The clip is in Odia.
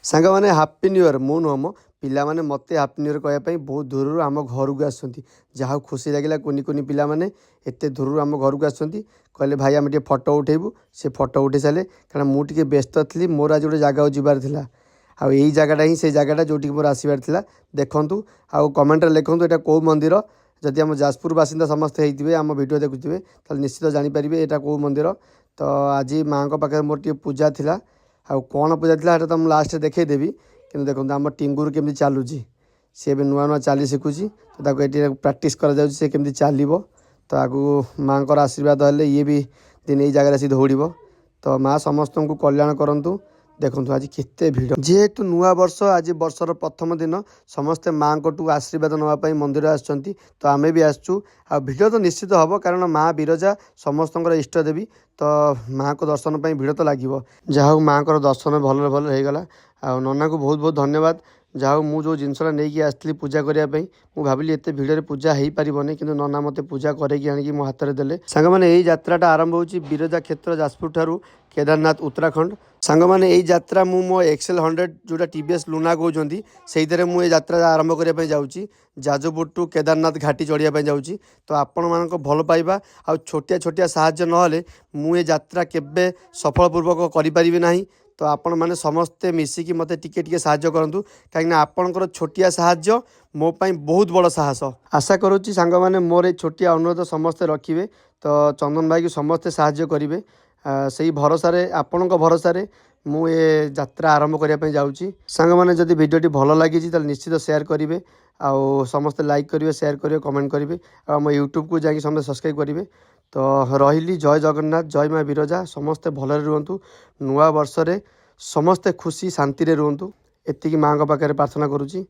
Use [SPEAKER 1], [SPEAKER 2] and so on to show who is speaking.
[SPEAKER 1] ସାଙ୍ଗମାନେ, ହାପି ନ୍ୟୁ ଇୟର୍। ମୁଁ ନୁହଁ ମ, ପିଲାମାନେ ମୋତେ ହାପି ନ୍ୟୁ ଇୟର୍ କହିବା ପାଇଁ ବହୁତ ଦୂରରୁ ଆମ ଘରକୁ ଆସୁଛନ୍ତି। ଯାହା ହଉ, ଖୁସି ଲାଗିଲା। କୁନି କୁନି ପିଲାମାନେ ଏତେ ଦୂରରୁ ଆମ ଘରକୁ ଆସୁଛନ୍ତି। କହିଲେ, "ଭାଇ, ଆମେ ଟିକେ ଫଟୋ ଉଠେଇବୁ।" ସେ ଫଟୋ ଉଠେଇ ସାରିଲେ, କାରଣ ମୁଁ ଟିକେ ବ୍ୟସ୍ତ ଥିଲି। ମୋର ଆଜି ଗୋଟେ ଜାଗାକୁ ଯିବାର ଥିଲା ଆଉ ଏଇ ଜାଗାଟା ହିଁ ସେଇ ଜାଗାଟା ଯେଉଁଠିକି ମୋର ଆସିବାର ଥିଲା। ଦେଖନ୍ତୁ ଆଉ କମେଣ୍ଟରେ ଲେଖନ୍ତୁ, ଏଇଟା କେଉଁ ମନ୍ଦିର। ଯଦି ଆମ ଯାଜପୁର ବାସିନ୍ଦା ସମସ୍ତେ ହେଇଥିବେ, ଆମ ଭିଡ଼ିଓ ଦେଖୁଥିବେ, ତାହେଲେ ନିଶ୍ଚିତ ଜାଣିପାରିବେ ଏଇଟା କେଉଁ ମନ୍ଦିର। ତ ଆଜି ମାଆଙ୍କ ପାଖରେ ମୋର ଟିକେ ପୂଜା ଥିଲା। ଆଉ କ'ଣ ପୂଜା ଥିଲା, ସେଇଟା ତ ମୁଁ ଲାଷ୍ଟରେ ଦେଖେଇଦେବି। କିନ୍ତୁ ଦେଖନ୍ତୁ, ଆମ ଟିଙ୍ଗୁରୁ କେମିତି ଚାଲୁଛି। ସେ ଏବେ ନୂଆ ନୂଆ ଚାଲି ଶିଖୁଛି, ତ ତାକୁ ଏଠି ପ୍ରାକ୍ଟିସ୍ କରାଯାଉଛି, ସେ କେମିତି ଚାଲିବ। ତ ଆଗକୁ ମାଆଙ୍କର ଆଶୀର୍ବାଦ ହେଲେ ଇଏ ବି ଦିନେ ଏଇ ଜାଗାରେ ଆସି ଦୌଡ଼ିବ। ତ ମା ସମସ୍ତଙ୍କୁ କଲ୍ୟାଣ କରନ୍ତୁ। ଦେଖନ୍ତୁ, ଆଜି କେତେ ଭିଡ଼। ଯେହେତୁ ନୂଆ ବର୍ଷ, ଆଜି ବର୍ଷର ପ୍ରଥମ ଦିନ, ସମସ୍ତେ ମାଆଙ୍କଠୁ ଆଶୀର୍ବାଦ ନେବା ପାଇଁ ମନ୍ଦିର ଆସିଛନ୍ତି। ତ ଆମେ ବି ଆସିଛୁ ଆଉ ଭିଡ଼ ତ ନିଶ୍ଚିତ ହେବ, କାରଣ ମା ବିରଜା ସମସ୍ତଙ୍କର ଇଷ୍ଟ ଦେବୀ। ତ ମାଆଙ୍କ ଦର୍ଶନ ପାଇଁ ଭିଡ଼ ତ ଲାଗିବ। ଯାହା ହଉ, ମାଆଙ୍କର ଦର୍ଶନ ଭଲରେ ଭଲରେ ହେଇଗଲା। ଆଉ ନନାଙ୍କୁ ବହୁତ ବହୁତ ଧନ୍ୟବାଦ। ଯାହା ହଉ, ମୁଁ ଯେଉଁ ଜିନିଷଟା ନେଇକି ଆସିଥିଲି ପୂଜା କରିବା ପାଇଁ, ମୁଁ ଭାବିଲି ଏତେ ଭିଡ଼ରେ ପୂଜା ହେଇପାରିବନି, କିନ୍ତୁ ନନା ମୋତେ ପୂଜା କରେଇକି ଆଣିକି ମୋ ହାତରେ ଦେଲେ। ସାଙ୍ଗମାନେ, ଏଇ ଯାତ୍ରାଟା ଆରମ୍ଭ ହେଉଛି ବିରଜା କ୍ଷେତ୍ର ଯାଜପୁର ଠାରୁ କେଦାରନାଥ ଉତ୍ତରାଖଣ୍ଡ। ସାଙ୍ଗମାନେ, ଏଇ ଯାତ୍ରା ମୁଁ ମୋ ଏକ୍ସେଲ୍ 100, ଯେଉଁଟା ଟିଭିଏସ୍ ଲୁନା କହୁଛନ୍ତି, ସେଇଥିରେ ମୁଁ ଏ ଯାତ୍ରା ଆରମ୍ଭ କରିବା ପାଇଁ ଯାଉଛି। ଯାଜପୁର ଟୁ କେଦାରନାଥ ଘାଟି ଚଢ଼ିବା ପାଇଁ ଯାଉଛି। ତ ଆପଣମାନଙ୍କ ଭଲ ପାଇବା ଆଉ ଛୋଟିଆ ଛୋଟିଆ ସାହାଯ୍ୟ ନହେଲେ ମୁଁ ଏ ଯାତ୍ରା କେବେ ସଫଳପୂର୍ବକ କରିପାରିବି ନାହିଁ। ତ ଆପଣମାନେ ସମସ୍ତେ ମିଶିକି ମୋତେ ଟିକେ ଟିକେ ସାହାଯ୍ୟ କରନ୍ତୁ, କାହିଁକିନା ଆପଣଙ୍କର ଛୋଟିଆ ସାହାଯ୍ୟ ମୋ ପାଇଁ ବହୁତ ବଡ଼ ସାହସ। ଆଶା କରୁଛି ସାଙ୍ଗମାନେ, ମୋର ଏଇ ଛୋଟିଆ ଅନୁରୋଧ ସମସ୍ତେ ରଖିବେ। ତ ଚନ୍ଦନ ଭାଇକୁ ସମସ୍ତେ ସାହାଯ୍ୟ କରିବେ, ସେଇ ଭରସାରେ, ଆପଣଙ୍କ ଭରସାରେ ମୁଁ ଏ ଯାତ୍ରା ଆରମ୍ଭ କରିବା ପାଇଁ ଯାଉଛି। ସାଙ୍ଗମାନେ, ଯଦି ଭିଡ଼ିଓଟି ଭଲ ଲାଗିଛି, ତାହେଲେ ନିଶ୍ଚିତ ସେୟାର କରିବେ ଆଉ ସମସ୍ତେ ଲାଇକ୍ କରିବେ, ସେୟାର କରିବେ, କମେଣ୍ଟ କରିବେ ଆଉ ଆମ ୟୁଟ୍ୟୁବକୁ ଯାଇକି ସମସ୍ତେ ସବସ୍କ୍ରାଇବ୍ କରିବେ। ତ ରହିଲି, ଜୟ ଜଗନ୍ନାଥ, ଜୟ ମା ବିରଜା। ସମସ୍ତେ ଭଲରେ ରୁହନ୍ତୁ। ନୂଆ ବର୍ଷରେ ସମସ୍ତେ ଖୁସି ଶାନ୍ତିରେ ରୁହନ୍ତୁ, ଏତିକି ମାଆଙ୍କ ପାଖରେ ପ୍ରାର୍ଥନା କରୁଛି।